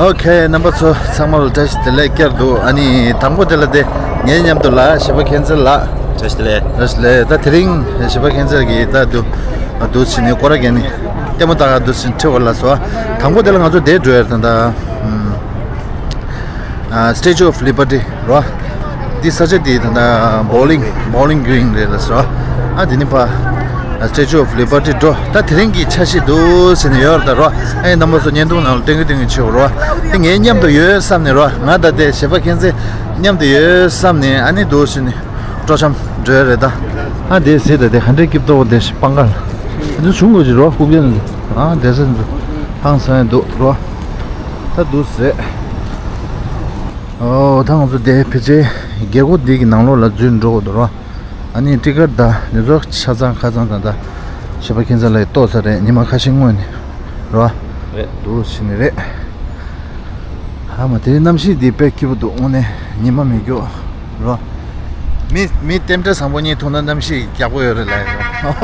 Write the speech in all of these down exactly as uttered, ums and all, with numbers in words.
ཨོ་ཁེ། རྣམ་པ་ཚོ་ཚང་མ་ལ་བཀྲ་ཤིས་བདེ་ལེགས་བསྐྱར་དུ། ཨ་ནི་དང་པོ་དེ་ལ་དེ་ངའི་མཉམ་དུ་ལ་བྱེད་པ་མཁྱེན་བརྩེ་ལགས། བཀྲ་ཤིས་བདེ་ལེགས། བཀྲ་ཤིས་བདེ་ལེགས། ད་དེ་རིང་བྱེད་པ་མཁྱེན་བརྩེ་གིས་ད་དུ་འདུག་བྱས་ནས་སྐོར་ར་བརྒྱབ་ནས་ལྟད་མོ་ལྟ་ག་འདུག་བྱས་ནས་ཁྲིད་པ་ལ་སོ། དང་པོ་དེ་ལ་ང་ཚོ་དེ་འགྲོ་ཡ་རེད། ད་ད་ཨ་Statue of Liberty རོ། འདི་ས་ཆ་འདི་ད་ལྟ་Bowling Bowling Green རེད་ལ་ཟེར་རོ། ཨ་འདི་ནི་ཕ་Statue of Liberty འགྲོ། ད་དེ་རིང་གི་འཆར་གཞི་འདུག་ཟེར་ནས་ཡོད་རེད་ད་རོ། ཨ་ཡི་རྣམ་པ་ཚོ་བརྙན་ཐུང་ནང་ལ་སྟོན་གི་སྟོན་གི་བྱེད་དགོས་རོ། དེ་ངའི་མཉམ་དུ་ཡོད་བསམ་ནས་རོ། ང་ད་དེ་བྱེད་པ་མཁྱེན་བརྩེ་མཉམ་དུ་ཡོད་བསམ་ནས། ཨ་ནི་འདུག་ཟེར་ནས་སྤྲོ་འཆམ་འགྲོ་ཡ་རེད་ད། ཨ་དེ་ཟེར་ད་དེ་ག་འདྲས་སྐྱིད་པོ་འདུག་དེ་སྤང་ཁ་ལ་འདི་བྱུང་དགོས་ཀྱི་རོ། ཕུག་རྒྱན་ཨ་དེ་ས་འདུག་ཧང་སང་ཡ་འདུག་རོ། ད་འདུག་ཟེར། ཨོ་ད་ང་ཚོ་དེ་ཕལ་ཆེར་རྒྱལ་སྒོ་འདི་གི་ནང་ལོགས་ལ་འཛུལ་འགྲོ་དགོས་འདུག་རོ། ཨ་ནི་ཊི་ཀེ་ཊི་དང་འདི་ཚོ་ཆ་ཚང་ཁ་ཚང་ད་ལྟ་བྱེད་པ་མཁྱེན་བརྩེ་ལགས་ཀྱིས་གཏོང་ཚར་རེད། ཉི་མ་ཁ་ཤས་སྔོན་ནས་རོ། རེད། འདུག་བྱས་ནས་རེད། ཨ་མ་དེ་གནམ་གཤིས་འདི་དཔེ་སྐྱིད་པོ་འདུག་དངོས་གནས་ཉི་མ་མི་སྐྱོ་རོ། མི་མི་རྟེན་འབྲེལ་བཟང་པོ་གཉིས་ཐུག་ན་གནམ་གཤིས་ཡག་པོ་ཡོད་རེད་ལབ་ཡ་རོ།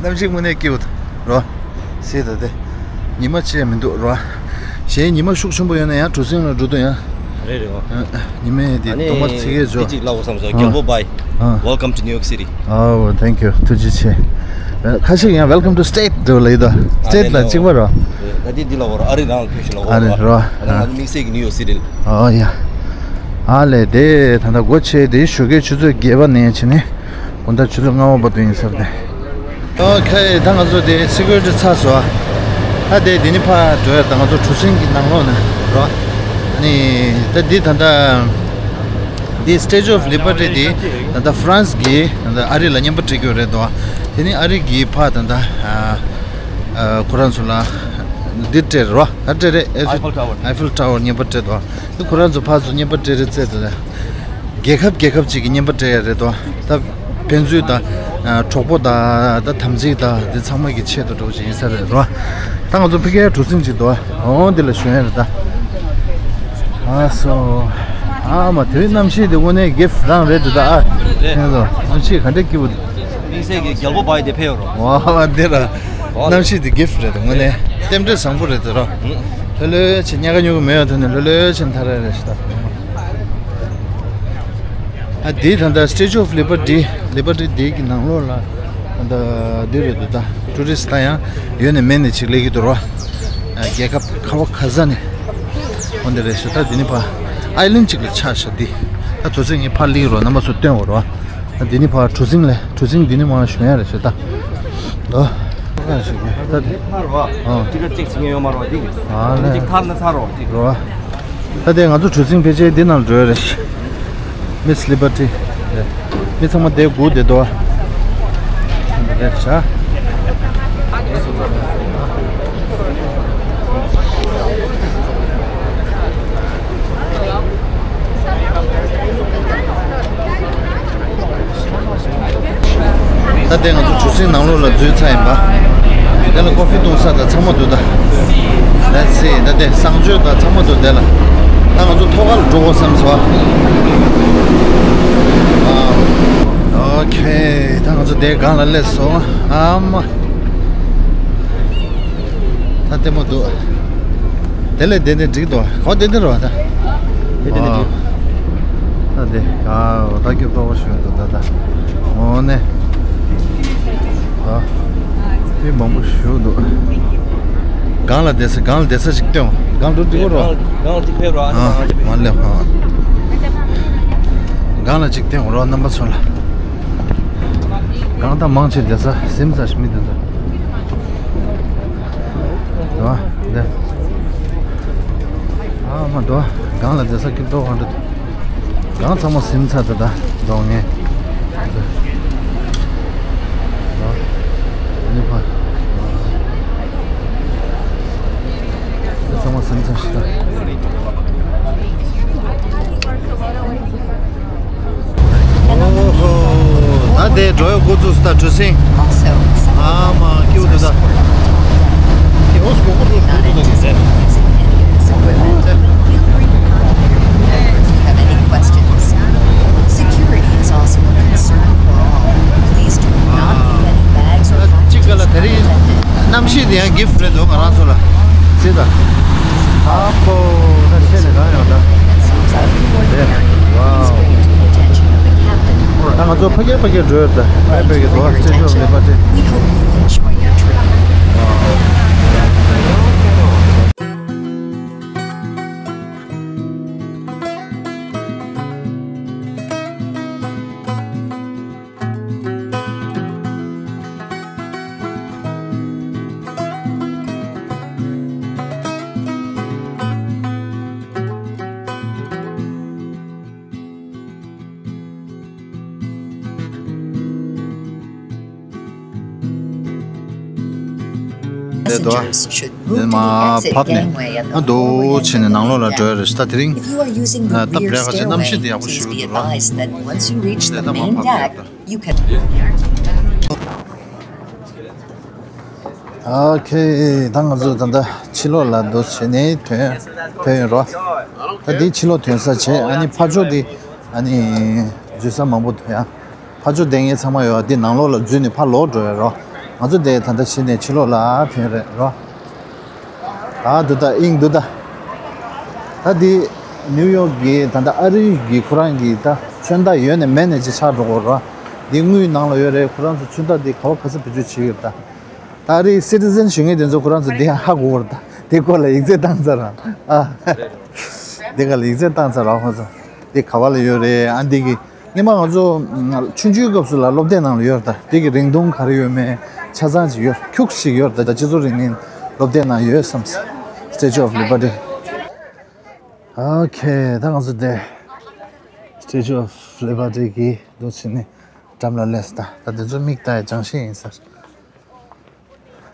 གནམ་གཤིས་དངོས་གནས་སྐྱིད་པོ་འདུག་རོ། སྲིད་ད་དེ། ཉི་མ་ཆེ་མི་འདུག་རོ། གཞན་ཉི་མ་ཤུགས་ཆེན་པོ་ཡོད་ན་ཡང་གྲུ་གཟིངས་ལ་འགྲོ་དུས་ཡང་། རེད་རེད་བ། ཨ་ཨ་ཉི་མའི་དེ་ཨ་ནི་གདོང་པ་ཚིག་གས་འཇོ། འདི་གཅིག་ལབ་དགོས་བསམ་སོང་། ཨ་རྒྱལ་པོ་བྷའི། ཨ། Welcome to New York City. Oh, thank you. ཐུགས་རྗེ་ཆེ། ཨ་ཁ་ཤས་ཡང་Welcome to State འགྲོ་ལབ་ཡོད་ད། ཨ་State ལ་རེད་གཅིག་པ་རོ། རེད། ད་འདི་འདི་ལ་འོ་ར་ཨ་རི་རང་ལ་ཕུལ་ཞིག་ལ་འོ་ཨ་ར་རེད་རོ། ཨ་ནི་ང་ཚོ་དམིགས་བསལ་གྱི་New York City ལ། ཨོ་ཡ། ཨ་ལས་དེ་ད་ལྟ་སྒོ་ཕྱེ་དེ་ཞོགས་ཀའི་ཆུ་ཚོད་བརྒྱད་པ་ནས་བྱས་ནས། དགོང་དག་ཆུ་ཚོད་ལྔ་པ་བར་དུ་ཡིན་ས་རེད། ཨོ་ཁེ། ད་ང་ཚོ་དེ་སི་ཀུ་རི་ཊི་ཚར་སོང་། ད་དེ་དེ་ནི་ཕར་འགྲོ་ཡ། ད་ང་ཚོ་གྲུ་གཟིངས་ཀྱི་ནང་ལོགས་ནས་རོ། ཨ་ནི་ད་འདི་ད་ལྟ་འདི་Statue of Liberty འདི་ད་ལྟ་ཧྥ་རན་སི་གིས་ད་ལྟ་ཨ་རི་ལ་བརྙན་པར་སྤྲད་ཀྱི་ཡོད་རེད་དོ། དེ་ནི་ཨ་རི་གིས་ཕར་ད་ལྟ་ཨ་ཨ་ཁོ་རང་ཚོ་ལ་འདི་སྤྲད་རོ། ག་སྤྲད་རེད། Eiffel Tower Eiffel Tower བརྙན་པར་སྤྲད་དོ། དེ་ཁོ་རང་ཚོ་ཕར་ཚུར་བརྙན་པར་སྤྲད་རེད་ཟེར་དེ། རྒྱལ་ཁབ་རྒྱལ་ཁབ་ཅིག་གི་བརྙན་པར་སྤྲད་ཡ་རེད་དོ། ད་ཕན་ཚུན་དང་ཨ་གྲོགས་པོ་དང་ད་དམ་ཚིག་དང་དེ་ཚང་མ་གི་ཆེད་དུ་འགྲོ་བཞིན་ཡིན་ས་རེད་རོ། ད་ང་ཚོ་ཕ་གིའི་གྲུ་གཟིངས་ཅིག་འདུག་ཨ། འོ་འདི་ལ་ཞོན་ཡ་རེད་ད། ཨ་སོ། ཨ་མ་དེ་རིང་གནམ་གཤིས་དེ་དངོས་གནས་གིཕ་རང་རེད་འདུག་ད་ཨ། རེད། ཁྱེད་ཚོ་གནམ་གཤིས་ག་འདྲས་སྐྱིད་པོ་འདུག་དམིགས་བསལ་གྱི་རྒྱལ་པོ་བྷའི་དེ་ཕེབས་ཡོད་རོ། ཝ་ཝ་འདི་ར། གནམ་གཤིས་དེ་གིཕ་རེད་དོ། དངོས་གནས་རྟེན་འབྲེལ་བཟང་པོ་རེད་དོ་རོ། ཧུམ། ལྷོད་ལྷོད་བྱས་ཉལ་ག་ཉོ་གི་མེད་པ་དེ་ནས་ལྷོད་ལྷོད་བྱས་ཐར་ར་རེད་ཤི་ད། ཨ་འདི་ད་ལྟ་Statue of Liberty Liberty Day གི་ནང་ལོགས་ལ་ད་ལྟ་འདི་རེད་འདུག་ད་ཊུ་རི་སི་ཊི་ད་ཡང་ཡོད་ནས་མེད་ནས་ཅིག་སླེབས་ཀྱི་འདུག་རོ། ཨ་རྒྱལ་ཁབ་ཁ་བ་ག་ས་ནས་འོ་འདི་རེད་ཤི། ད་འདི་ནི་ཕ་ཨའི་ལན་ཌི་ཅིག་ལ་ཆགས་ཤག་འདི་ད་དུས་ཚོད་ངས་ཕར་སླེབས་རོ། རྣམ་པ་ཚོ་སྟོན་འོ་རོ། ད་འདི་ནི་ཕ་གྲུ་གཟིངས་ལས་གྲུ་གཟིངས་འདི་ནི་མར་ཞོན་ཡ་རེད་ཤི་ད། ཨོ། ད་འདི་ཐར་བ། ཨོ། ཅི་ག་ཅིག་ཅིག་ཡོད་མ་རོ་འདི། ཨ་ལས། ཅིག་ཐར་ན་ཚར་རོ་ཅིག་རོ། ད་དེ་ང་ཚོ་གྲུ་གཟིངས་ཕལ་ཆེར་འདི་ནང་འགྲོ་ཡ་རེད། མིས་ལི་བར་ཊི་རེད། མི་ཚང་མ་དེ་སྒུག་བསྡད་འདུག་ཨ། རེད་ཤག་ད་ལྟའི་ང་ཚོ་གྲུ་གཟིངས་ནང་ལོགས་ལ་འཛུལ་ཚར་ཡིན་པ། དེ་ལ་ཀོ་ཧྥི་བཏུང་ས་དང་ཚང་མ་འདུག་ད། Let's see. ད་ལྟའི་གསང་སྤྱོད་དང་ཚང་མ་འདུག་དེ་ལ། ད་ང་ཚོ་ཐོག་ཁར་འགྲོ་དགོས་བསམ་སོང་། ཨ། ཨོ་ཁེ། ད་ང་ཚོ་དེའི་སྒང་ལ་སླེབས་སོང་། ཨ་མ། ད་ལྟད་མོ་འདུག་དེ་ལས་དེ་ནས་འགྲིག་འདུག་གོ་དེ་འདི་རོ་ད། དེ་དེ་ནས་འགྲིག་ད་དེ་ཨ་འོ་ད་སྐྱོ་པོ་ཞིག་འདུག་ད་ད། འོ་ནས། ཨ། མི་མང་པོ་ཞིག་འདུག་སྒང་ལ་བསྡད་ས་སྒང་ལ་བསྡད་ས་ཞིག་སྟོན། སྒང་འགྲོ་འགྲིག་གོ་རོ། སྒང་ལ་ཅིག་ཕེབས་རོ། ཨ་ནི་ཨ་མ་ལེ་ཧོ། སྒང་ལ་ཅིག་སྟོན་རོ་རྣམ་པ་ཚོ་ལ། སྒང་ད་མང་ཆེ་བསྡད་ས་ཟིམ་ས་ཞིག་མི་བསྡད་ས། འདུག་ཨ། འདི། ཨ་མ་འདུག་ཨ། སྒང་ལ་བསྡད་ས་སྐྱིད་པོ་གང་འདྲ་འདུག་སྒང་ཚང་མ་ཟིན་ཚར་ད་ད་འདུག་ངས། འདུག་ཨ། འདི་ནི་ཕ། འདི་ཚང་མ་ཟིན་ཚར་ཤག་ད། ཨོ་ཧོ། ད་དེ་འགྲོ་ཡ་འགོ་བཙུགས་སོང་ད་གྲུ་གཟིངས། ཨ་མ་སྐྱིད་པོ་འདུག་ད། དེ་ཨོ་སྐོར་སྐོར་འགྲོ་འགྲོ་འདུག་ད་གི་ཟེར། Security is also a concern for all. Please do not leave any bags or packages unattended. གཅིག་ག་ལ་དེ་རིང་གནམ་གཤིས་དེ་ཡང་གིཕ་རེད་འདུག་ང་རང་ཚོ་ལ། གཟིགས་དང་། ཨ་ ཕ་གིར་ཕ་གིར་འགྲོ་ཡོད་ད། ཕ་གིར་འགྲོ་ཡོད་ད། Statue of Liberty. We hope you enjoy your trip. དེ་དོ། དེ་མ་བབས་ནས་ཨ་འདུག་བྱས་ནས་ནང་ལོགས་ལ་འགྲོ་ཡ་རེད་ཤག་ད་དེ་རིང་ཨ་སྟབས་ལེགས་པ་བྱས་གནམ་གཤིས་དེ་ཡག་པོ་ཞིག་འདུག་ར། དེ་ད་མ་བབས་ཡོད་ད། ཨོ་ཁེ། ད་ང་ཚོ་ད་ལྟ་ཕྱི་ལོགས་ལ་འདུག་བྱས་ནས་ཐོན་ཐོན་ཡོད་རོ། ད་འདི་ཕྱི་ལོགས་ཐོན་ས་བྱས། ཨ་ནི་ཕར་ཕྱོགས་འདི་ཨ་ནི་འཛུལ་ས་མང་པོ་འདུག་ཡ། ཕར་ཕྱོགས་བསྡད་མཁན་ཚང་མ་ཡོད། འདི་ནང་ལོགས་ལ་འཛུལ་ནས་ཕར་ལོག་འགྲོ་ཡ་རོ། ང་ཚོ་འདི་ད་ལྟ་ཕྱི་ནས་ཕྱི་ལོགས་ལ་ཐོན་རེད་རོ། ད་འདུག་ད་ཨིང་འདུག་ད། ད་འདི་ནིའུ་ཡོག་གི་ད་ལྟ་ཨ་རི་གི་ཁོ་རང་གི་ད་མཚོན་རྟགས་ཡོད་ནས་མེད་ནས་ཅིག་ཆགས་འགྲོ་གི་རོ། འདི་དངུལ་ནང་ལ་ཡོད་རེད། ཁོ་རང་ཚོ་མཚོན་རྟགས་འདི་ག་བ་ག་ས་བེད་སྤྱོད་བྱེད་ཀྱི་ཡོད་ད། ད་ཨ་རིའི་སི་ཊི་ཟན་ཞུ་མཁན་དེ་ཚོ་ཁོ་རང་ཚོ་འདི་ཡང་ཧ་གོ་བར་ད། དེ་སྐོར་ལ་ཡིག་ཚད་བཏང་ཚར་ར། ཨ། དེ་སྐོར་ལ་ཡིག་ཚད་བཏང་ཚར་ར་ཁོ་ཚོ། འདི་ག་བ་ལ་ཡོད་རེད། ཨ་འདི་གི་སྔོན་མ་ང་ཚོ་ཆུང་ཆུང་སྐབས་སུ་ལ་སློབ་དེབ་ནང་ལ་ཡོད་རེད་ད། དེ་གི་རིང་ཐུང་ག་རེ་ཡོད་མེད་ཆ་ཚང་ཅིག་ཡོད། ཁྱུག་ཅིག་ཡོད་རེད་ད། སྤྱི་ཚོགས་རིག་གནས་སློབ་དེབ་ནང་ཡོད་བསམ། Statue of Liberty. ཨོ་ཁེ། ད་ང་ཚོ་དེ་Statue of Liberty གི་འདུག་བྱས་ནས་འགྲམ་ལ་སླེབས་ད། ད་དེ་ཚོ་མིག་ལྟ་ཡ་སྦྱང་ཤེས་ཡིན་ས།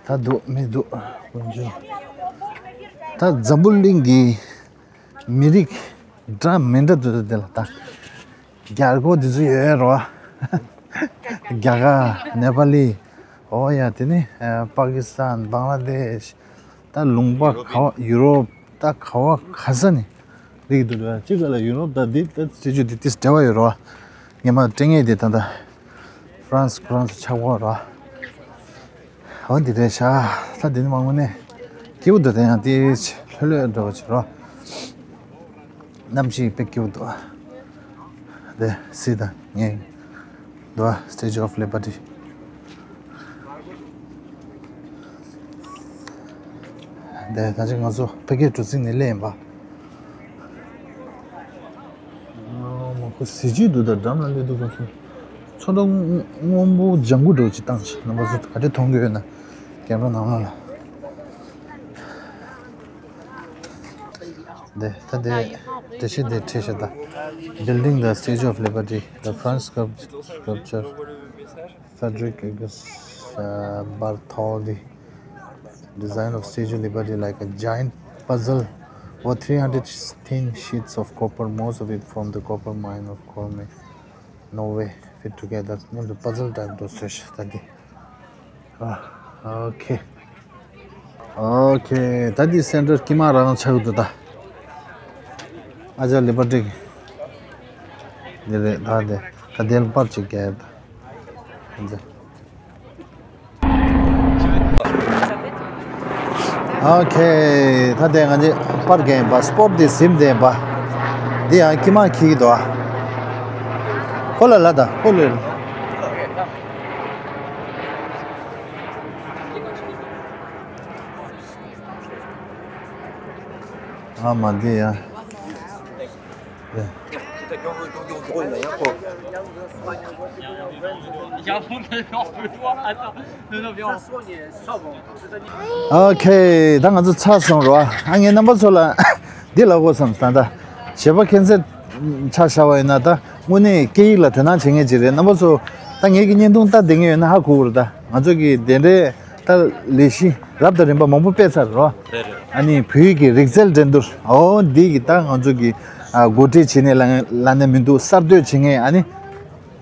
ད་འདུག་མི་འདུག་དཀོན་མཆོག་ད་འཛམ་བུ་གླིང་གི་མི་རིགས་འདྲ་མི་འདྲ་འདུག་ད། དེ་ལ་ད་རྒྱ་གར་འདི་ཚོ་ཡོད་རོ། རྒྱ་གར། ནེ་པ་ལི། ཨོ་ཡ། དེ་ནི་ཨ་པ་ཀི་སི་ཐན། བང་ལ་དེཤ། ད་ལུང་པ་ག་བ། ཡུ་རོབ། ད་ག་བ་ག་ས་ནས་སླེབས་འདུག་ར། གཅིག་ག་ལ་ཡུ་རོབ་ད་འདི་ད་སྲིད་ཇུས་འདི་ཏིས་འབྲེལ་བ་ཡོད་རོ། ངས་མ་སྤྲད་མཁན་དེ་ད་ལྟ་ཧྥ་རན་སི་ཁོ་རང་ཚོ་ཆགས་ཀྱི་ཡོད་རོ། འོ་འདི་རེད་ཤག་ད་འདི་ནི་མ་དངོས་གནས་སྐྱིད་པོ་འདུག་དེ་ཡང་དེ་ལྷོད་ལྷོད་འགྲོ་བ་བྱེད་རོགས། གནམ་གཤིས་དཔེ་སྐྱིད་པོ་འདུག་དེ་སྲིད་དང་ངས་འདུག Statue of Liberty། དེ་ད་ཅི་ང་ཚོ་ཕ་གིའི་གྲུ་གཟིངས་ནས་སླེབས་ཡིན་པ། ཨ་མ་ཁོ་གཟི་བརྗིད་འདུག་ད་འགྲམ་ལ་སླེབས་དུས་ཁོ་ཚོ་ཚོན་ཁྲ་སྔོན་པོ་ལྗང་གུ་འདྲ་བོ་ཅིག་བཏང་ཤག་རྣམ་པ་ཚོ་ག་འདྲས་མཐོང་གི་ཡོད་ན་ཀེམ་ར་ནང་ལོགས་ལ། དེ་ད་དེ་འགྲེལ་བཤད་དེ་བྲིས་ཤག་ད། Building the Statue of Liberty, the French sculpt- sculptor Frederic August, uh, Bartholdi design of Statue of Liberty like a giant puzzle. Over three hundred thin sheets of copper, most of it from the copper mine of Corme, Norway, fit together into puzzle type དུ་བཟོས་ཤག་ད་འདི། ཨ། ཨོ་ཁེ། ཨོ་ཁེ། ད་འདི་སེན་ཊར་དཀྱིལ་མ་རང་ཆགས་འདུག་ད། ཨ་ཅག་ལི་པར་ཊི་གི་འདི་རེད་ད། འདི་ད་དེ་ལ་པར་ཅིག་རྒྱག་ཡ་ད། འདི། ཨོ་ཁེ། ད་དེ་ང་ཚོས་པར་རྒྱག་ཡིན་པ། སྤོ་ཊི་འདི་ཟིན་བསྡད་ཡིན་པ། འདི་ཡང་དཀྱིལ་མ་འཁྱེར་གྱི་འདུག་ཨ། ཁོ་ལ་ལ་ད་ཁོ་ལ། ཨ་མ་འདི་ཡ། ཨོ་ཁེ། ད་ང་ཚོ་ཚར་སོང་རོ། ཨ་ངས་རྣམ་པ་ཚོ་ལ་འདི་ལབ་དགོས་བསམ་སོང་ད། གཞས་པ་ཁྱད་མཚར་ཆ་བཞག་པ་ཡིན་ན་ད་དངོས་གནས་སྐད་ཡིག་ལ་དོ་སྣང་བྱེད་མཁན་ཅིག་རེད། རྣམ་པ་ཚོ་ད་ངེད་ཀྱི་བརྙན་ཐུང་ལྟ་བསྡད་མཁན་ཡོད་ན་ཧ་གོ་གི་རེད་ད། ང་ཚོ་གི་དེ་འདྲའི་ད་ལས་གཞི་རབ་དང་རིམ་པ་མང་པོ་སྤེལ་ཚར་རོ། རེད་རེད། ཨ་ནི་བོད་ཡིག་གི་རིག་རྩལ་འགྲན་བསྡུར། འོ་འདི་གི་ད་ང་ཚོ་གི་ཨ་འགོ་ཁྲིད་བྱེད་ནས་ལ་ལ་ནས་མི་འདུག་གསར་གཏོད་བྱེད་མཁན་ཨ་ནི་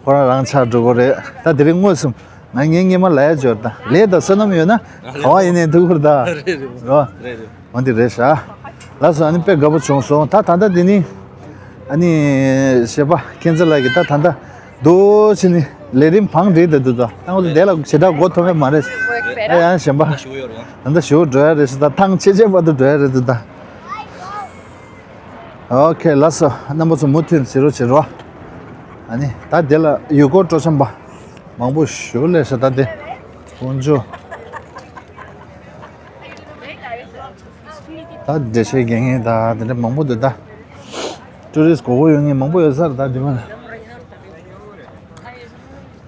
ཁོ་རང་རང་ཆགས་འགྲོ་གི་རེད། ད་དེ་རིང་དངོས་སུ་ང་ངའི་སྔོན་མ་ལ་ཡ་འབྱོར་ད་ལས་ད་བསོད་ནམས་ཡོད་ན་ག་བ་ཡིན་ནའི་ཐུག་གི་རེད་ད། རེད་རེད། རོ། རེད་རེད། འོ་འདི་རེད་ཤག་ལགས་སོ། ཨ་ནི་དཔེ་དགའ་པོ་བྱུང་སོང་། ད་ད་ལྟ་འདི་ནི་ཨ་ནི་གཞས་པ་ཁྱད་མཚར་ལགས་ཀྱིས་ད་ད་ལྟ་འདུག་བྱས་ནས་ལས་རིམ་བང་སྒྲིག་བསྡད་འདུག་ད་ང་ཚོ་དེ་ལ་ཞེ་དྲག་མགོ་འཐོམ་ཡ་མ་རེད། ཨ་ཡང་གཞན་པ་ད་ལྟ་ཞུ་འགྲོ་ཡ་རེད་ཤག་ད་ཐང་ཆད་ཆད་བར་དུ་འགྲོ་ཡ་རེད་འདུག་ད། ཨོ་ཁེ། ལགས་སོ། རྣམ་པ་ཚོ་མུ་མཐུད་གཟིགས་རོགས་བྱེད་རོགས། ཨ་ནི་ད་དེ་ལ་ཡུལ་སྐོར་སྤྲོ་འཆམ་པ་མང་པོ་ཞིག་སླེབས་ཤག་ད་དེ་དཀོན་མཆོག་ད་འགྲེལ་བཤད་རྒྱག་མཁན་ད་དེ་འདྲ་མང་པོ་འདུག་ད་ཊུ་རི་སི་གོ་གོ་ཡོད་མཁན་མང་པོ་ཡོད་ས་རེད། ད་དེ་མ་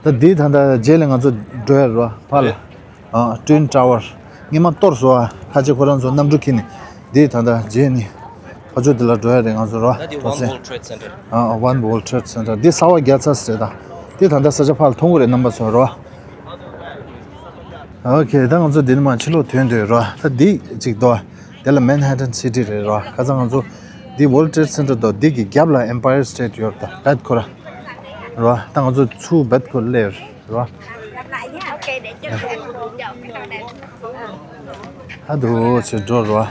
ད་འདི་ད་ལྟ་རྗེས་ལ་ང་ཚོ་འགྲོ་ཡ་རེད་བ་ཕར་ལ། རེད། ཨ། Twin Tower། སྔོན་མ་གཏོར་སོང་བ། ཁ་ཆེ་ཁོ་རང་ཚོ་གནམ་གྲུ་འཁྱེར་ནས་འདི་ད་ལྟ་རྗེས་ནས་ཕར་ཕྱོགས་འདི་ལ་འགྲོ་ཡ་རེད་ང་ཚོ་རེད་བ། ད་འདི་One World Trade Center། ཨ། One World Trade Center། འདི་གསར་པ་རྒྱག་ཚར་ཟེར་ད། འདི་ད་ལྟ་ས་ཆ་ཕར་ལ་མཐོང་གི་རེད་རྣམ་པ་ཚོ་རེད་བ། ཨོ་ཁེ། ད་ང་ཚོ་འདི་ནས་མར་ཕྱི་ལོགས་ཐོན་འདོད་རེད་བ། ད་འདི་གཅིག་འདུག་བ། དེ་ལ་Manhattan City རེད་རོ། ཁ་སང་ང་ཚོ་འདི་World Trade Center དང་འདི་གི་རྒྱབ་ལ་Empire State ཡོད་རེད། ད་བེད་ཁོ་ར་རོ། ད་ང་ཚོ་ཚུར་བེད་ཁོ་སླེབས་རོ། ཨ་དུ་ཆེ་འགྲོ་རོ།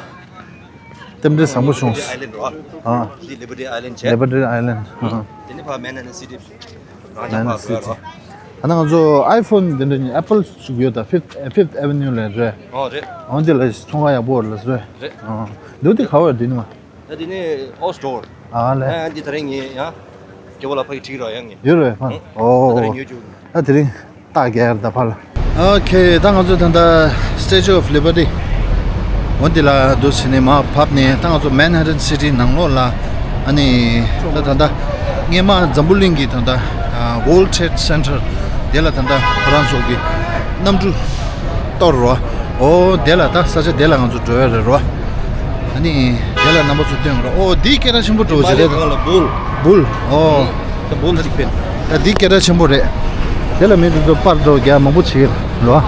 རྟེན་འབྲེལ་བཟང་པོ་བྱུང་། Island རོ། ཨ། འདི་Liberty Island བྱས། Liberty Island། ཨ། དེ་ནས་ཕར་Manhattan City། རང་ཅག་ཕར་འགྲོ་ཡ་རོ། ད་ནང་ང་ཚོ་iPhone འདི་འདྲ་Apple ཞིག་ཡོད་ད། Fifth Fifth Avenue ལ་རེད། ཨོ་རེད། ཨོ་འདི་ལ་ཚོང་ཁང་ཡག་པོ་ལ་རེད། རེད། ཨོ་འདི་འདི་ག་བར་འདི་ནི་མ། ད་འདི་ནི་ཨོ་སི་ཊོར། ཨ་ལས། ཨ་འདི་ད་རིང་ངས་ཡང་སྐྱེ་བོ་ལ་ཕ་གི་ཁྲིད་རོགས་ཡང་ངས། ཡོད་རེད་ཕ། ཨོ། ད་རིང་ཉོ་བཅུག་ད་དེ་རིང་རྟགས་རྒྱག་ཡར་ད་ཕར་ལ། ཨོ་ཁེ། ད་ང་ཚོ་ད་ལྟ་Statue of Liberty འོ་འདི་ལ་འདུག་བྱས་ནས་མར་བབས་ནས། ད་ང་ཚོ་Manhattan City ནང་ལོགས་ལ། ཨ་ནི་ད་ད་ལྟ་སྔས་མ་འཛམ་བུ་གླིང་གི་ད་ལྟ་World Trade Center དེ་ལ་ད་ལྟ་ཁོ་རང་ཚོ་གི་གནམ་གྲུ་གཏོར་རོ། ཨོ་དེ་ལ་ད་ས་ཆ་དེ་ལ་ང་ཚོ་འགྲོ་ཡ་རེད་རོ། ཨ་ནི་དེ་ལ་རྣམ་པ་ཚོ་སྟོན་རོ། ཨོ་འདི་སྐད་གྲགས་ཆེན་པོ་འགྲོ་བྱེད་རེད། མ་ལེ་གང་ལ་བུལ། བུལ། ཨོ། ད་བུལ་ཅིག་ཕེབས། ད་འདི་སྐད་གྲགས་ཆེན་པོ་རེད། དེ་ལ་མི་དེ་ཚོ་པར་འགྲོ་རྒྱག་མང་པོ་བྱེད་རོ།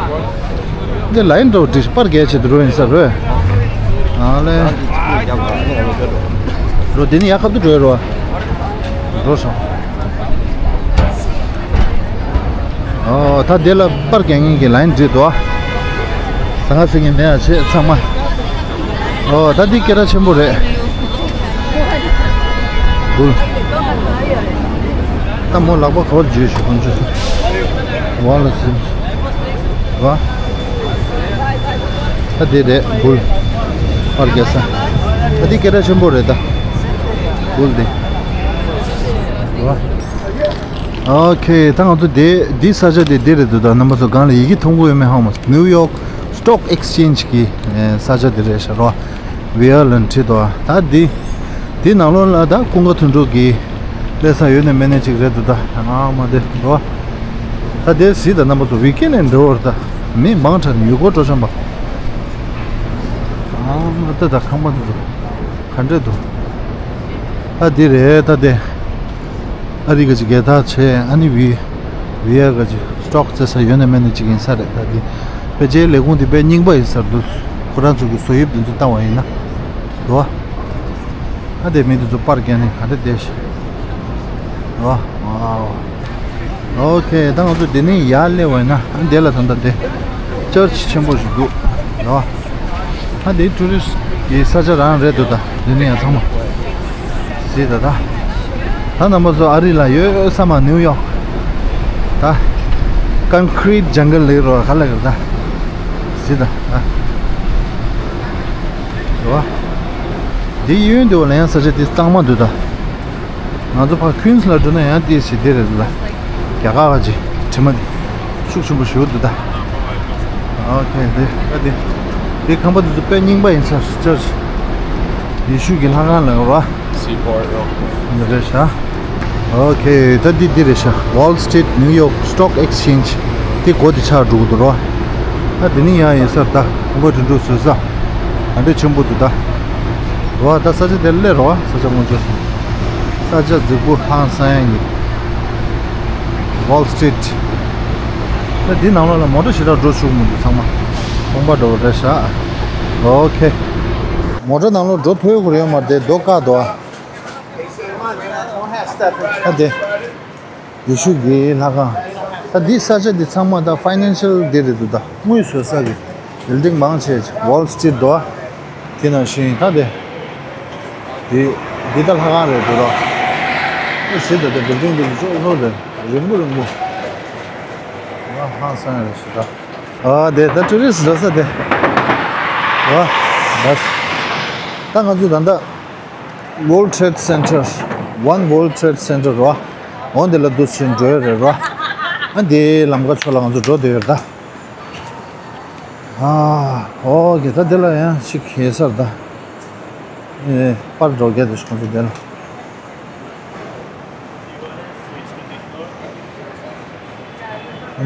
འདི་ལ་ཡིན་འགྲོ་འདི་པར་རྒྱག་བྱེད་དུ་འགྲོ་ཡིན་ས་རོ། ཨ་ལེ། རོ་འདི་ནི་ཡག་ཁབ་ཏུ་འགྲོ་རོ། འགྲོ་སོང་། ཨོ་ད་དེ་ལ་པར་རྒྱག་མཁན་གྱི་ལ་ཡིན་འདི་འདུག་ད་ང་ཟེར་མཁན་མེད་ཡ་བྱེད་ཚང་མ། ཨོ་ད་འདི་སྐད་གྲགས་ཆེན་པོ་རེད། འགུལ། ད་མོ་ལག་པ་ག་བར་འཇུས་ཤོག་ཁོང་ཚོས། ཝ་ལ་སིམ། ཝ། ད་དེ་རེད་འགུལ། པར་རྒྱག་ས། ད་འདི་སྐད་གྲགས་ཆེན་པོ་རེད་ད། འགུལ་དེ། ཝ། ཨོ་ཁེ། ད་ང་ཚོ་དེ་འདི་ས་ཆ་དེ་འདི་རེད་འདུག་ད་རྣམ་པ་ཚོ་སྒང་ལ་ཡི་གེ་མཐོང་གི་ཡོད་མེད་ཧ་མ་སོང་། New York Stock Exchange གི་ས་ཆ་དེ་རེད་ཤག་རོ། ཝི་ཨར་ལ་ཁྲིད་དོ། ད་འདི་འདི་ནང་ལོགས་ལ་ད་ཀུན་དགའ་དོན་གྲུབ་ཀྱི་སླེབས་ས་ཡོད་ནས་མེད་ནས་ཅིག་རེད་འདུག་ད་ང་མ་དེ་འགྲོ། ད་དེ་གཟིགས་ད་རྣམ་པ་ཚོ་ཝི་ཀེན་ནས་འགྲོ་བར་ད་མི་མང་དྲགས་ནས་ཡུལ་སྐོར་སྤྲོ་འཆམ་པ། ཨ་མ་ད་ད་ཁང་པ་འདི་ཚོ་ག་འདྲས་འདུག་ད་འདི་རེད་ད་དེ། ཨ་རི་ག་ཅིག་རྒྱལ་དར་བྱས། ཨ་ནི་བི་བི་ཨ་ག་ཅིག་སི་ཊོག་རྩེ་ས་ཡོད་ན་མེད་ན་ཅིག་ཡིན་ས་རེད། ད་འདི་དཔེ་ཆའི་ལས་ཁུངས་འདི་དཔེ་རྙིང་པ་ཡིན་ས་རེད་འདུག་ཁོ་རང་ཚོ་གི་བཟོ་དབྱིབས་འདི་ཚོ་ལྟ་བ་ཡིན་ན་འདུག་ཨ་དེ་མི་འདི་ཚོ་པར་རྒྱག་ནས་ག་འདྲ་བསྡད་ཤག་འདུག་ཨོ་ཁེ། ད་ང་ཚོ་འདི་ནས་ཡར་སླེབས་པ་ཡིན་ན་ཨ་འདི་ལ་ད་ལྟ་དེ་ཅར་ཆི་ཆེན་པོ་ཞིག་འདུག་འདུག་ཨ་འདི་ཊུ་རི་སི་ཊི་གི་ས་ཆ་རང་རེད་འདུག་ད་འདི་ནས་ཡར་ཚང་མ། གཟིགས་ད་ད། ད་རྣམ་པ་ཚོ་ཨ་རི་ལ་ཡོད་ས་མ་ནིའུ་ཡོག་ད་ཀོན་ཀི་རིཊ་ཇང་གལ་ལེགས་རོ་ག་ལ་གར་ད། གཟིགས་ད་ད། རོ། འདི་གཡོན་འདི་བ་ལ་ཡང་ས་ཆ་འདི་གཙང་མ་འདུག་ད། ང་ཚོ་ཕར་ཁུན་སི་ལ་འགྲོ་ན་ཡང་ཏིས་ཞིག་འདི་རེད་འདུག་ད། རྒྱ་གར་བ་ཅིག་དྲི་མ་འདི་ཤུགས་ཆེན་པོ་ཞུ་འདུག་ད། ཨོ་ཁེ། འདི་ཨ་འདི་འདི་ཁང་པ་འདི་ཚོ་དཔེ་རྙིང་པ་ཡིན་ས་ཅར་ཆི། ཡེ་ཤུ་གི་ལྷ་ཁང་ལ་རོ། འདི་རེད་ཤག་ཨོ་ཁེ། ད་འདི་འདི་རེད་ཤག Wall Street New York Stock Exchange འདི་སྒོ་འདི་ཆགས་འགྲོ་གི་འདུག་རོ། ཨ་འདི་ནི་ཡང་ཡིན་ས་རེད་ད། ཁང་པ་དུད་འགྲོ་བཟོ་ས་ཨ་འདྲ་ཆེན་པོ་འདུག་ད། རོ། ད་ས་ཆ་དེར་སླེབས་རོ། ས་ཆ་སྔོན་འཇོག་སོང་། ས་ཆ་རྫིག་པོ་ཧང་སང་ཡ་ཡིན། Wall Street ད་འདི་ནང་ལོགས་ལ་མོ་ཊ་ཞེ་དྲག་འགྲོ་ཆོག་མི་འདུག་ཚང་མ་ཁང་པ་འགྲོ་བ་རེད་ཤག་ཨོ་ཁེ། མོ་ཊ་ནང་ལོགས་འགྲོ་ཕོད་དགོས་ཡོད་མ་རེད་དེ་རྡོ་བཀག་འདུག་ཨ། ཨ་དེ། ཡེ་ཤུ་གི་ལྷ་ཁང་། ད་འདི་ས་ཆ་འདི་ཚང་མ་ད་ཕའི་ནན་ཤལ་འདི་རེད་འདུག་ད་དངུལ་བཟོ་ས་གི་བིལ་ཌིང་མང་ཆེ་Wall Street འདུག་ཨ། དེ་ནང་བཞིན་ད་དེ་དེ་འདི་ད་ལྷ་ཁང་རེད་འདུག་ར། ཨེ་ཟེར་ད་དེ་བིལ་ཌིང་འདི་ཅོག་ཙོག་རེད། རིང་པོ་རིང་པོ། ང་ཧང་སང་རེད་ཞུ་ད། ཨ་དེ་ད་ཊུ་རི་སི་འགྲོ་ས་དེ། ཨ་ད་ད་ང་ཚོ་ད་ད། World Trade Center། One World Trade Center རོ། འོ་འདི་ལ་འདུག་སེ་འགྲོ་ཡོད་རེད་རོ། ཨ་འདི་ལམ་ཁ་ཕྱོགས་ལ་ང་ཚོ་འགྲོ་བསྡད་ཡོད་རེད་ད། ཨ་ཨོ་ཀེ། ད་འདི་ལ་ཡང་ཞིག་ཡོད་ས་རེད་ད། ཨེ་པར་འགྲོ་རྒྱུ་དེ་ཞིག་ང་ཚོ་འདི་ལ།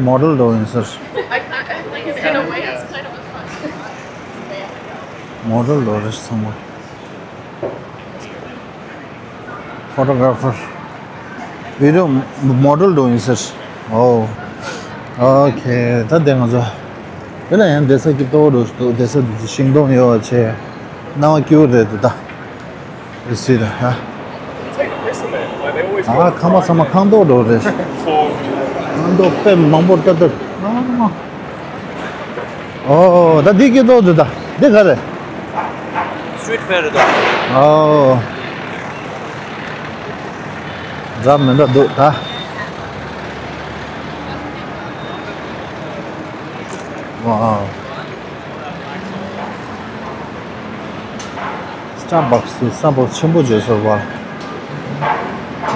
མོ་ཌེལ་འགྲོ་ཡིན་ས་རེད། མོ་ཌེལ་འགྲོ་རེད་ཚང་མ། ཕོ་ཊོ་གྷ་ར་ཕར། བི་ཌི་ཡོ་མོ་ཌེལ་འགྲོ་ཡིན་ས་རེད། ཨོ། ཨོ་ཁེ། ད་དེ་ང་ཚོ་དེ་ལ་ཡང་བསྡད་ས་སྐྱིད་པོ་འདུག་བསྡད་ས་འདི་ཚོ་ཤིང་སྡོང་ཡོད་པ་བྱས། སྣང་བ་སྐྱིད་པོ་རེད་འདུག་ད། ཨེ་སི་ད་ཧ། ཨ་ཁང་པ་ཚང་མ་ཁང་ཏོག་འགྲོ་རེད། ཁང་ཏོག་དཔེ་མང་པོ་ལྟ་ལྟ། ཨ་མ། ཨོ་ད་འདི་སྐྱིད་པོ་འདུག་ད། འདི་ག་རེད། སུའིཊ་ཕེར་རེད་ད། ཨོ། འདྲ་མི་འདྲ་འདུག་ད། ཝའོ། སི་ཊར་བྷག་སི། སི་ཊར་བྷག་སི་ཆེན་པོ་བརྗོད་ཚོར་བ།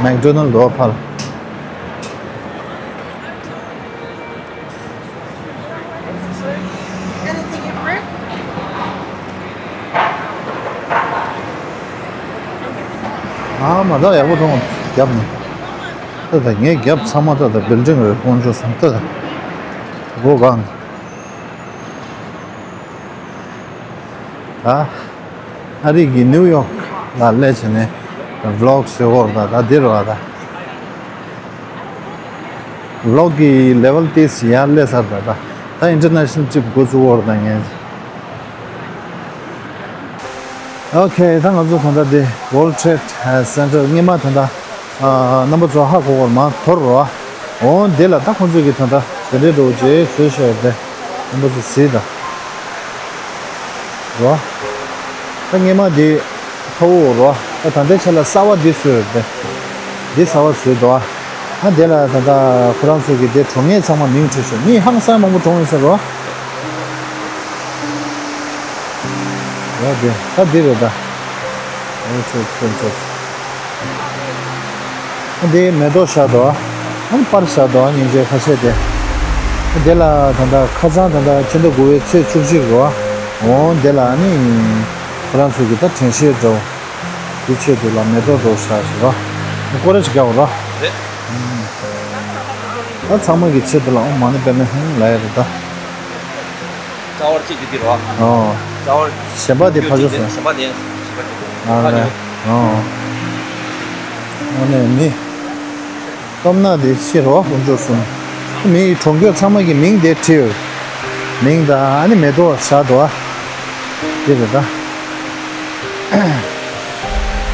མེག་ཌོ་ནལ་འགྲོ་ཕར། ཨ་མ། ད་ཡག་པོ་མཐོང་། རྒྱབ་ནས། ད་ད་ངའི་རྒྱབ་ཚང་མ་ད་ད་བིལ་ཌིང་རེད། དཀོན་མཆོག་གསུམ། ད་ད་སྒོ་གང་། ད་ཨ་རི་གི་ནིའུ་ཡོག་ལ་སླེབས་བྱས་ནས་བི་ལོག་བཟོ་གི་ཡོད་རེད། ད་ད་འདི་རེད་པ། ད་བི་ལོག་གི་ལེ་ཝལ་ཏོག་ཙམ་ཡར་སླེབས་ཚར། ད་ད་ད་ཨིན་ཊར་ནེ་ཤ་ནལ་ཊིབ་འགོ་བཙུགས་ཡོད་རེད། ད་ངས། ཨོ་ཁེ། ད་ང་ཚོ་ད་ལྟ་འདི་World Trade Center སྔོན་མ་ད་ལྟ་ཨ་རྣམ་པ་ཚོ་ཧ་གོ་གི་ཡོད་མ་རེད་རོ། འོ་འདི་ལ་ད་ཁོང་ཚོས་ཀྱིས་ད་ལྟ་དེ་འདྲའི་འདྲ་བོ་ཅིག་བཟོས་བཞག་ཡོད་རེད། རྣམ་པ་ཚོ་གཟིགས་དང་། རོ། ད་སྔོན་མ་འདི་ཁ་དབུགས་རོ། ད་ད་ལྟའི་ཆ་ལ་གསར་པ་འདི་བཟོས་ཡོད་རེད། འདི་གསར་པ་བཟོས་འདུག་ཨ། ཨ་འདི་ལ་ད་ལྟ་ཁོ་རང་ཚོ་གིས་འདི་གྲོངས་མཁན་ཚང་མ་མིང་བྲིས་ཤག་མི་ཧང་སང་མང་པོ་གྲོངས་ཡོད་ས་རོ། ཡ་དེ་ད་འདི་རེད་ད། ཨོ་ཚོ་ཚོ་ཚོ། འདི་མེ་ཏོག་བཞག་འདུག་ཨ་ནི་པར་བཞག་འདུག་ཨ་ཉིན་བྱེད་ཁ་ཤས་དེ། འདི་ལ་ད་ལྟ་ཁ་སང་ད་ལྟ་ཕྱི་ཟླ་དགུ་པའི་ཚེས་བཅུ་གཅིག་རེད་པ། འོ་འདི་ལ་ཨ་ནི་ཁོ་རང་ཚོ་གི་ད་དྲན་ཤེས་འདྲ་བོ། འདི་ཆེད་དུ་ལ་མེ་ཏོག་འདྲ་བོ་བཞག་ཞིག་ར། སྐོར་ར་ཞིག་རྒྱག་ར། རེད། ད་ཚང་མ་གི་ཆེད་དུ་ལ་ཨོཾ་མ་ཎི་པདྨེ་ཧཱུྃ་ལབ་ཡ་རེད་ད། ཀྲ་ཝར་གཅིག་གི་འདི་རོ། ཨོ། ཀྲ་ཝར། གཞན་པ་དེ་ཕར་ཕྱོགས་སོང་། གཞན་པ་དེ་ཡང་གཞན་པ་དེ། ཨ་ལས། ཨོ། ཨ་ནི་མི། སྟོབས་ན་དེ་ཤི་རོ་དཀོན་མཆོག་གསུམ། མི་ཡི་གྲོངས་མཁན་ཚང་མ་གི་མིང་དེ་བྲིས་ཡོད། མིང་དང་ཨ་ནི་མེ་ཏོག་བཞག་འདུག་ཨ། དེ་རེད་ད།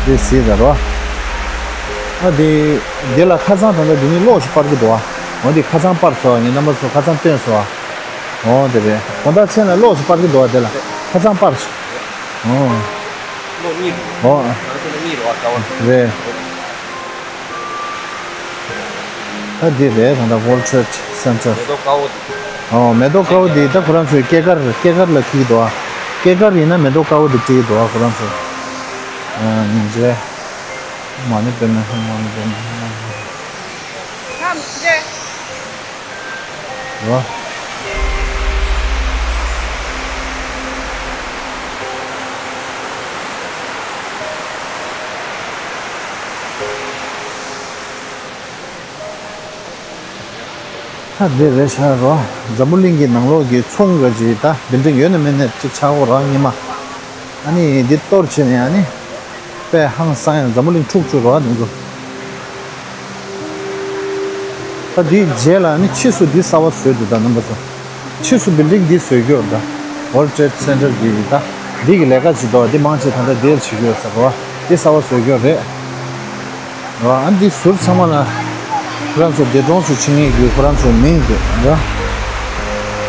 དེ་གཟིགས་ད་རོ། ཨ་དེ། དེ་ལ་ཁ་སང་ད་ལྟ་དེ་ནི་གློག་ཞིག་སྤར་གི་འདུག་ཨ། འོ་དེ་ཁ་སང་སྤར་སོང་ཨ། ངས་རྣམ་པ་ཚོ་ཁ་སང་སྟོན་སོང་ཨ། འོ་དེ་རེད། དགོང་དག་མཚན་ལ་གློག་ཞིག་སྤར་གི་འདུག་ཨ། དེ་ལ་ཁ་སང་སྤར་སོང་། འོ། གློག་གཉིས། འོ། ང་ཚོ་ལ་གཉིས་རེད་པ། ཀྲ་ཝར། རེད། ད་འདི་རེད། ད་ལྟ་World Trade Center། མེ་ཏོག་དཀར་པོ་དེ། ཨོ་མེ་ཏོག་དཀར་པོ་དེ་ད་ཁོ་རང་ཚོའི་སྐྱེས་སྐར། སྐྱེས་སྐར་ལ་འཁྱེར་གྱི་འདུག་ཨ། སྐྱེས་སྐར་ཡིན་ན་མེ་ཏོག་དཀར་པོ་དེ་སྤྲད་ཀྱི་འདུག་ཨ། ཁོ་རང་ཚོ། ཨ་ཉིན་བྱེད། མ་ཎི་པདྨེ་ཧཱུྃ། མ་ཎི་པདྨེ་ཧཱུྃ། རོ། ད་འདི་རེད་ཤག་རོ། འཛམ་བུ་གླིང་གི་ནང་ལོགས་ཀྱི་ཚོང་འགའ་ཅིག་ད་བིལ་ཌིང་ཡོད་ན་མེད་ན་ཅིག་ཆགས་ཀྱི་ཡོད་རེད་སྔོན་མ། ཨ་ནི་འདི་གཏོར་བྱས་ནས་ཨ་ནི། དཔེ་ཧང་སང་ཡང་འཛམ་བུ་གླིང་འཁྲུག་བཅུག་རོགས་འདི་ཚོ། ད་འདིའི་རྗེས་ལ་ནི་ཕྱིས་སུ་འདི་གསར་པ་བཟོས་འདུག་ད་རྣམ་པ་ཚོ། ཕྱིས་སུ་བིལ་ཌིང་འདི་བཟོས་རྒྱུ་རེད་ད། World Trade Center གི་ད། འདི་གི་ལས་ཀ་བྱེད་དོ། འདི་མང་ཆེ་ད་ལྟ་འདིར་བྱེད་རྒྱུ་ཡོད་ས་རེད་པ། འདི་གསར་པ་བཟོས་རྒྱུ་རེད། རོ། ཨ་འདི་ཟུར་ཚང་མ་ལ་ཁོ་རང་ཚོ་འདས་གྲོངས་སུ་ཕྱིན་མཁན་གྱི་ཁོ་རང་ཚོའི་མིང་འདུག་ར།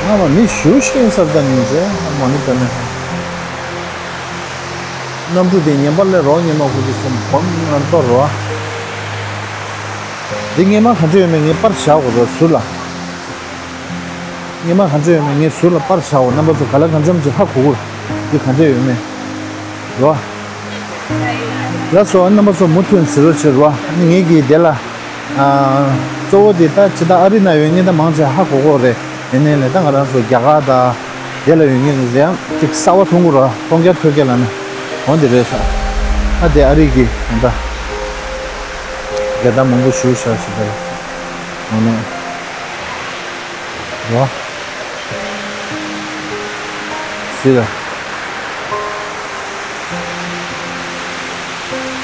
ང་མ་མི་ཞུ་ཤེས་ས་ད་ཉིན་རེ་མ་ནི་ད་ནི། གནམ་གྲུ་དེ་ངན་པ་སླེབས་རོགས། སྔོན་མ་ཁོ་ཚོ་གསུམ་སྦོམ་ངན་གཏོར་རོགས། འདི་སྔོན་མ་ག་འདྲ་ཡོད་མེད་ངས་པར་བཞག་དགོས་རེད་ཟུར་ལ། སྔོན་མ་ག་འདྲ་ཡོད་མེད་ངས་ཟུར་ལ་པར་བཞག་འོ། རྣམ་པ་ཚོ་ག་ལ་གང་འཚམ་ཅིག་ཧ་གོ་གི་རེད། འདི་ག་འདྲ་ཡོད་མེད་རོ། ལགས་སོ། རྣམ་པ་ཚོ་མུ་མཐུད་གཟིགས་རོགས་བྱེད་རོགས། ངས་ཀྱིས་དེ་ལ་ ཨ། གཙོ་བོ་དེ་ད་ཇི་ལྟར་ཨ་རི་ན་ཡོད་མཁན་ད་མང་ཆེ་ཧ་གོ་གོ་རེད། ཡིན་ནའི་ལས་ད་ང་རང་ཚོ་རྒྱ་གར་ད་དེ་ལ་ཡོད་མཁན་ཚོ་ཡང་ཅིག་གསར་བ་མཐོང་གི་རེད། མཐོང་རྒྱ་ཐོས་རྒྱ་ལ་ནི་འོ་འདི་རེད་ཤག་ཨ་དེ་ཨ་རི་གི་ད་རྒྱལ་དར་མང་པོ་བཞུགས་ཤག་ཞིག་རེད། འོ་ནས་རོ། སི་ལ།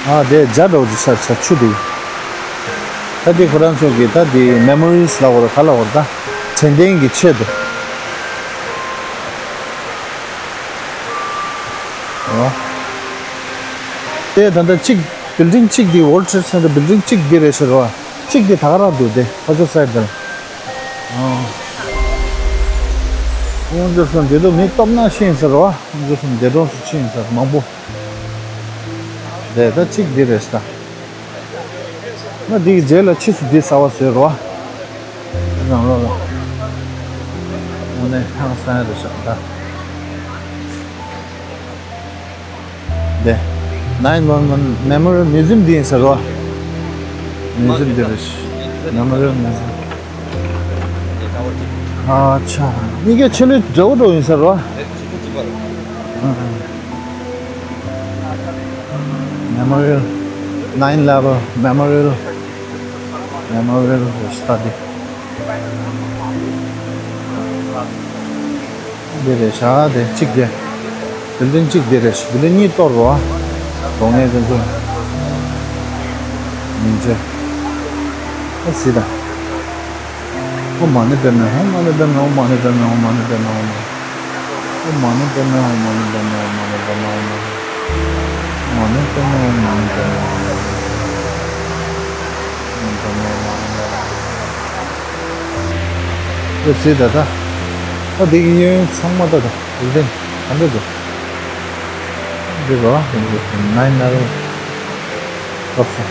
ཨ་དེ་ཇ་འདྲ་བོ་ཅིག་ཆར་ཆར་ཆུ་དེ། ད་དེ་ཁོ་རང་ཚོ་གི་ད་དེ་མེ་མོ་རི་ལ་བོར་ག་ལ་བོར་ད་དྲན་རྟེན་གྱི་ཆེད་དུ། ཨོ། དེ་ད་ལྟ་གཅིག་བིལ་ཌིང་གཅིག་དེ་World Trade Center བིལ་ཌིང་གཅིག་དེ་རེད་ཟེར་བ། གཅིག་དེ་ད་ག་རང་འདུག་དེ་ཕ་ཚོ་སའི་དེར། ཨོ། ཁོང་ཚོ་སོང་དེ་དུ་མི་སྟོབས་ན་ཤེས་ཟེར་བ། ཁོང་ཚོ་སོང་དེ་གྲོང་སུ་ཤེས་ཟེར་མང་པོ། དེ་ད་གཅིག་འདི་རེད་ཤག་ང་འདི་གི་རྗེས་ལ་ཕྱིས་སུ་འདི་གསར་བ་བཟོས་རོགས། རང་ལོ་ལ། དངོས་གནས་ཧང་སང་རེད་ཤག་ད། དེ། Nine one one Memorial Museum འདི་ཡིན་ཟེར་རོ། Museum འདི་རེད། Memorial Museum། ཨ་ཆ། གཉིས་ཀ་ཆེ་ལོས་འདྲ་བོ་འདྲ་བོ་ཡིན་ཟེར་རོ། ཨ་ཨ། Memorial, nine level memorial, memorial study. འདི་རེད་ཤག་དེ་གཅིག་དེ། བིལ་ཌིང་གཅིག་དེ་རེད། བིལ་ཌིང་གཉིས་གཏོར་རོ། རོགས་ངས་དེ་ཚོ་མིན་ཅེ། ཨ་སི་ད། ཨོཾ་མ་ཎི་པདྨེ་ཧཱུྃ། མ་ཎི་པདྨེ་ཧཱུྃ། མ་ཎི་པདྨེ་ཧཱུྃ། མ་ཎི་པདྨེ་ཧཱུྃ། མ་ཎི་པདྨེ་ཧཱུྃ། མ་ཎི་པདྨེ་ཧཱུྃ། མ་ཎི་པདྨེ་ཧཱུྃ། མ་ཎི་པདྨེ་ཧཱུྃ། ཨོཾ་པདྨེ་ཧཱུྃ། ཨོ་སི་ད་ད། ཨ་འདི་གི་གཡས་གཡོན་ཚང་མ་ད་ད། འདི་ག་འདྲ་འདུག་འདི་རོ། འདི་ནའིན་ལེ་ཝལ་ལོགས་སུ།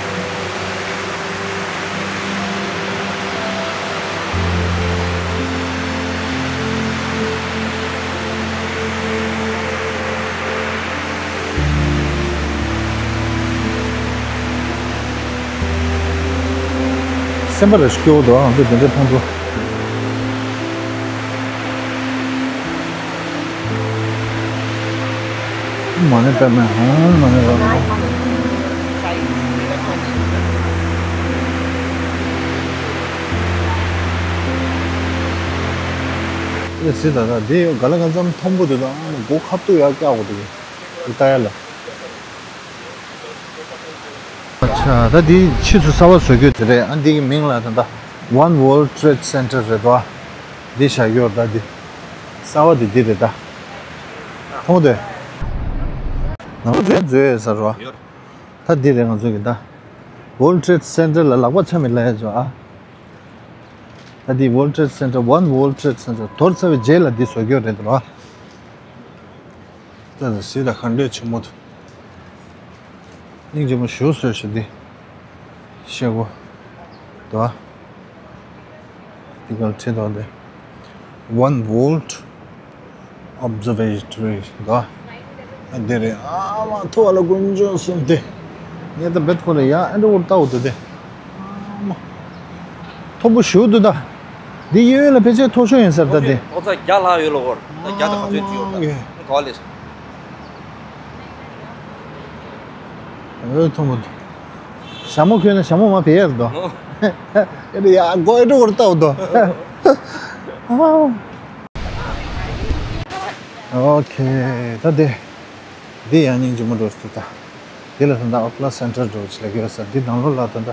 སེམས་པ་རེ་སྐྱོ་བོ་འདུག་ང་ཚོ་དེ་འདྲ་མཐོང་དུས། མ་ཎི་པདྨེ་ཧཱུྃ། མ་ཎི་པདྨེ་ཧཱུྃ། ཨེ་སི་ད་ད་དེ་ཡོད་ག་ལ་ག་ཙམ་མཐོན་པོ་དེ་དང་མགོ་ཁ་ཐུག་ཡར་བཀྱག་དགོས་འདུག་དེ་ལྟ་ཡ་ལ། ཨ་ཆ། ད་འདི་ཕྱིས་སུ་གསར་པ་བཟོ་རྒྱུ་དེ་རེད། ཨ་འདི་གི་མིང་ལ་ད་ལྟ་One World Trade Center རེད་དོ། འདི་བཞག་ཡོད་ད་འདི། གསར་པ་འདི་འདི་རེད་ད། མཐོང་དེ། ནང་ལ་མཛོད་མཛོད་ཡོད་ས་རོ། ད་འདི་རེད་ང་ཚོ་གི་ད། World Trade Center ལ་ལག་པ་ཆ་མི་ལ་ཡ་ཅོ་ཨ། ད་འདི་World Trade Center One World Trade Center དོར་ཚར་བའི་རྗེས་ལ་འདི་བཟོ་རྒྱུ་རེད་དོ། ད་ད་སི་ད་ག་འདྲས་ཆེན་མོ་འདུག་སྙིང་རྗེ་མོ་ཞུ་སོས་ཤིག་འདི། ཤེལ་སྒོ་འདུག་ཨ། འདི་ག་ལ་ཁྲིད་དོ་འདི། One World Observatory འདུག་ཨ། འདི་རེད་ཨ་མ་ཐོ་བ་ལ་དཀོན་མཆོག་གསུམ་དེ། ངས་ད་བེད་ཁོ་ལ་ཡ་ཨེ་འདྲ་བོར་ལྟ་འོ་དེ་དེ། ཨ་མ། མཐོ་པོ་ཞུ་འདུག་ད། འདི་གཡས་གཡོན་ལ་ཕལ་ཆེར་མཐོ་ཤོས་ཡིན་ས་རེད་ད་འདི། ཐོག་ཚད་བརྒྱ་ལྷག་ཡོད་ལ་འོར། ད་བརྒྱ་དང་ག་ཚོད་ཅིག་ཡོད་ད། ཨོ་ཡེ། ག་ལེ། འོ་མཐོ་པོ་འདུག་ཞྭ་མོ་གོན་ན་ཞྭ་མོ་མ་བེ་ཡར་འདུག་ཨོ། ཨེ་རེད་ཡ་མགོ་ཨེ་འདྲ་བོར་ལྟ་འོ་འདུག་ཨོ་ཁེ། ད་འདི། འདི་ཡང་སྙིང་རྗེ་མོ་འགྲོ་སྲིད་ད། འདི་ལ་ད་ལྟ་ཨོ་ཀ་ལ་སེན་ཊར་འགྲོ་ཅི་ལ་གི་ཡོད་ས་འདི་ནང་ལོགས་ལ་ད་ལྟ་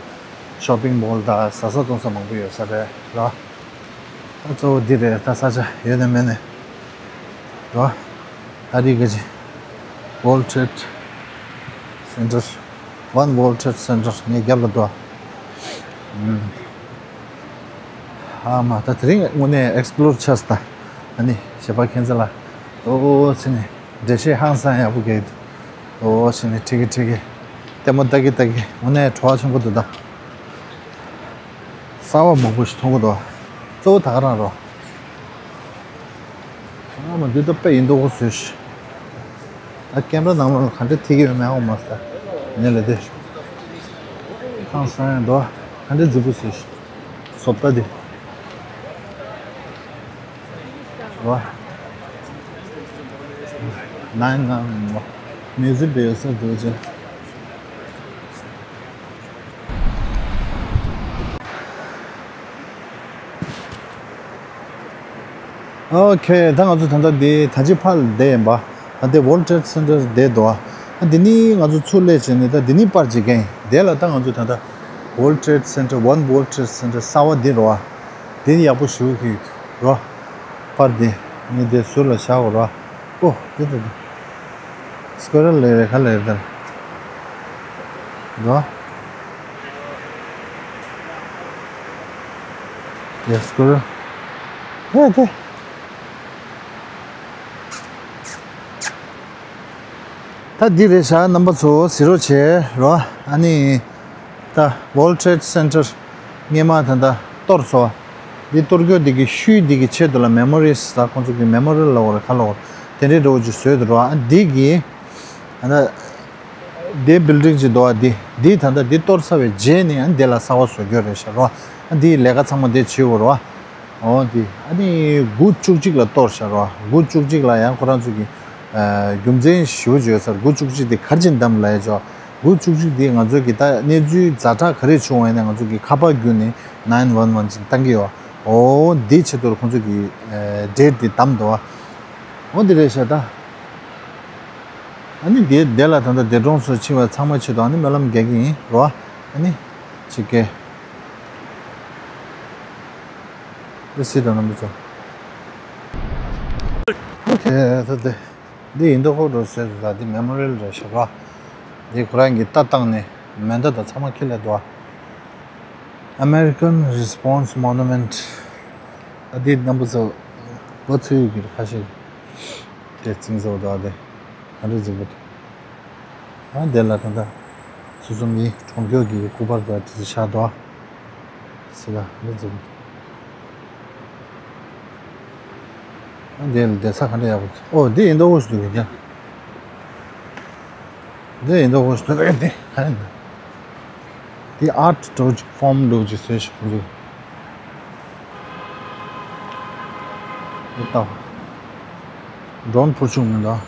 ཤོ་པིང་མོལ་དང་ཟ་ས་བཙོང་ས་མང་པོ་ཡོད་ས་རེད་ལ། ད་གཙོ་བོ་འདི་རེད་ད་ས་ཆ་ཡོད་ནས་མེད་ནས་ལ། ཨ་རི་ག་ཅི། World Trade Center One World Trade Center ངའི་རྒྱབ་ལ་འདུག་ཨ་མ་ད་དེ་རིང་དངོས་གནས་ཨེག་སི་པོ་ལོར་ཆགས་ད། ཨ་ནི་ཞེ་པ་ཁྱེད་ཚོ་ལ་ཨོ་ཚེ་ནས། འགྲེལ་བཤད་ཧང་སང་ཡག་པོ་རྒྱག་གི་འདུག་ཨོ་ཕྱི་ནས་ཁྲིག་གེ་ཁྲིག་གེ། ལྟད་མོ་ལྟ་གི་ལྟ་གི་དངོས་གནས་བྲོ་བ་ཆེན་པོ་འདུག་ད། གསར་པ་མང་པོ་ཞིག་མཐོང་གི་འདུག་གཙོ་བོ་ད་ག་རང་རོ། ཨ་མ་འདི་ད་དཔེ་ཡིན་མདོག་པོ་བཟོས་ཤག་ད་ཀེམ་ར་ནང་ལོགས་ལ་ག་འདྲ་ཐིག་གི་ཡོད་མེད་ཧ་གོ་མ་སོང་། ངས་ལ་དེ་ཧང་སང་ཡང་འདུག་ག་འདྲ་རྫིག་པོ་བཟོས་ཤག་བཟོ་ལྟ་དེ། ཝ། ནའི་ནའི་ནའི། མིའུ་ཟི་ཡམ་དེ་ཡོད་ས་འདུག་ཅེ། ཨོ་ཁེ། ད་ང་ཚོ་ད་ལྟ་འདི་ད་ཅི་ཕར་བསྡད་ཡིན་པ། ད་ལྟ་World Trade Center བསྡད་འདུག་ཨ། འདི་ནི་ང་ཚོ་ཚུར་སླེབས་བྱས་ནས་ད་འདི་ནི་པར་བརྗེ་མཁན་ཡིན། དེ་ལ་ད་ང་ཚོ་ད་ལྟ་World Trade Center, One World Trade Center གསར་བ་འདི་རོ་ཨ། འདི་ནི་ཡག་པོ་ཞེ་པོ་ཅིག་རོ། པར་འདི་ནི་འདི་ཟུར་ལ་བཞག་གོ་རོ་ཨ། ཨོ་འདི་ད་འདི། སྐོར་ར་ལས་རེ་ག་ལས་རེ་དང་། འདུག་ཨ། ཡ་སྐོར་ར། ཧེ་དེ། ད་འདི་རེད་ཤག་རྣམ་པ་ཚོ་གཟིགས་རོགས་བྱེད་རོགས། ཨ་ནི་ད་World Trade Center སྔས་མ་ད་ལྟ་གཏོར་སོང་། འདི་གཏོར་རྒྱུ་འདི་གི་ཤུལ་འདི་གི་ཆེད་དུ་ལ་Memories ད་ཁོང་ཚོ་གི་Memorial ལབ་དགོས་རེད་ག་ལབ་དགོས་རེད། དེ་འདྲའི་འདྲ་བོ་ཅིག་བཟོས་འདུག་རོགས། ཨ་འདི་གི་ད་ལྟ་འདི་building ཅིག་འདུག་ཨ། འདི་འདི་ད་ལྟ་འདི་གཏོར་ཚར་བའི་རྗེས་ནས་ཨ་འདི་ལ་གསར་བ་བཟོ་རྒྱུ་རེད་ཤག་རོགས། ཨ་འདི་ལས་ཀ་ཚང་མ་འདི་བྱེད་དགོས་རོགས། ཨོ་འདི་ཨ་ནི་དགུ་བཅུ་གཅིག་ལ་གཏོར་ཤག་རོགས། དགུ་བཅུ་གཅིག་ལ་ཡང་ཁོ་རང་ཚོ་གི་ཨ་རྒྱུ་མཚན་ཞེ་པོ་ཅིག་ཡོད་ས་རེད། དགུ་བཅུ་གཅིག་འདི་ག་རེ་བྱས་ནས་བདམས་ལབ་ཡ་ཅོ། དགུ་བཅུ་གཅིག་འདི་ང་ཚོ་གི་ད་གནས་ཚུལ་ཛ་དྲག་ག་རེ་བྱུང་བ་ཡིན་ན་ང་ཚོ་གི་ཁ་པར་བརྒྱུད་ནས་nine one one ཅིག་བཏང་གི་ཡོད། ཨོ་འདི་ཆེད་དུ་ཁོང་ཚོ་གི་ཨ་date འདི་བདམས་འདུག་ཨ། ཨོ་འདི་རེད་ཤག་ད། ཨ་ནི་དེ་དེ་ལ་ད་ལྟ་འདས་གྲོངས་སུ་ཕྱིན་པ་ཚང་མ་ཆེད་དུ་ཨ་ནི་སྨོན་ལམ་རྒྱག་གི་ཡིན་རོ། ཨ་ནི་ཅིག་གེ། ཨེ་སི་དང་རྣམ་པ་ཚོ། ཨོ་ཁེ། ད་དེ་འདི་ཡིན་མདོག་ཁ་པོ་འདྲ་བཟོས་འདུག་ད་འདི་Memorial རེད་ཤག་རོ། འདི་ཁོ་རང་གི་རྟ་བཏང་ནས་མེ་མདའ་དང་ཚང་མ་ཁྱེར་སླེབས་འདུག་ཨ། American Response Monument ཨ་དེ་རྣམ་པ་ཚོ་འགོ་ཚུགས་ཡོད་ཀྱི་རེད། ཁ་ཤས་དེ་རྩིང་བཟོ་འདུག་ཨ། དེ་ག་འདྲ་རྫིག་པོ་འདུག་ཨ་དེ་ལ་ད་ལྟ་སོ་སོ་མི་གྲོངས་མཁན་གྱི་སྐུ་པར་འདུག་ཨ། དེ་ཚོ་བཞག་འདུག་ཨ། སི་ལ་འདི་རྫིག་པོ་འདུག་ཨ་དེ་ལ་བསྡད་ས་ག་འདྲ་ཡག་པོ་འདུག་ཨོ་དེ་ཡིན་མདོག་ཁ་པོ་ཞིག་འདུག་གི་ཀྱང་། འདི་ཡིན་མདོག་ཁ་པོ་ཞིག་འདུག་འདི་ག་རེ་འདུག་འདི་ཨར་ཊི་འདྲ་བོ་ཅིག་ཕོམ་འདྲ་བོ་ཅིག་བཟོས་ཤག་ཁོང་ཚོས། འདི་ལྟ་བ། ཌོན་ཕུར་བྱུང་མི་འདུག་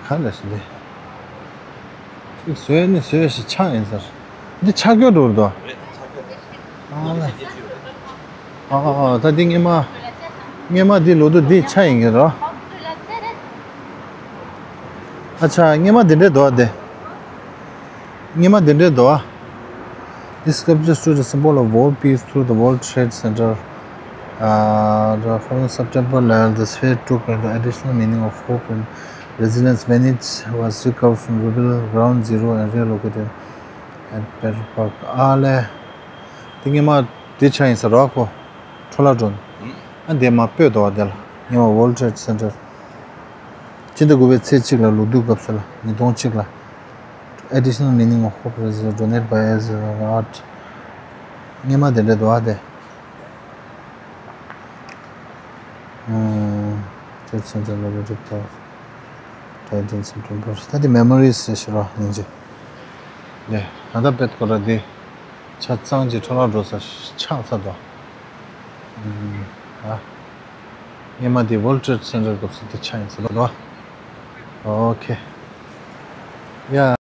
ག་ལས་སུ་འདི། ཅིག་བཟོས་ནི་བཟོས་ཤིག་ཆག་ཡིན་ཟེར། འདི་ཆག་རྒྱུ་འགྲོ་རུ་འདུག་ཨ་ལ། ཨ་ཨ་ཨ། ད་འདི་སྔས་མ། སྔས་མ་འདི་ལོ་དུ་འདི་ཆ་ཡིན་གྱི་རོ། ཨ་ཆ་སྔས་མ་འདི་འདྲས་འདུག་ཨ་དེ། སྔས་མ་འདི་འདྲས་འདུག་ཨ། This sculpture stood a symbol of world peace through the World Trade Center. Uh, the following September eleven, the sphere took on the additional meaning of hope and resilience when it was recovered from rebuilt ground zero and relocated at Battery Park. ཨ་ལས། འདི་སྔས་མ་འདི་ཆ་ཡིན་ས་རོ་ཁོ། འཕྲོ་བརླག་འགྲོ་ནས། ཨ་འདི་མ་སྤོས་འདུག་བ་འདི་ལ་སྔས་མ་World Trade Center། སྤྱི་ཟླ་དགུ་པའི་ཚེས་གཅིག་ལ་ལོ་དུས་སྐབས་སུ་ལ་ཉིས་སྟོང་གཅིག་ལ། Additional meaning of hope is donated by as art. སྔས་མ་དེ་འདྲ་འདུག་ཨ་དེ། ཨ། Trade Center located there. Died in September. ད་དེ་Memories ཟེར་ཞིག་རོ་ཡིན་གྱི། ལེ། ད་ལྟ་དཔེ་སྐོར་ར་དེ། ཆ་ཚང་གི་འཕྲོ་བརླག་འགྲོ་ས་ཆགས་ཚར་འདུག་ཨ། སྔས་མ་དེ་World Trade Center སྐབས་སུ་དེ་ཆ་ཡིན་ས་རེད་འདུག་ཨོ་ཁེ། ཡ།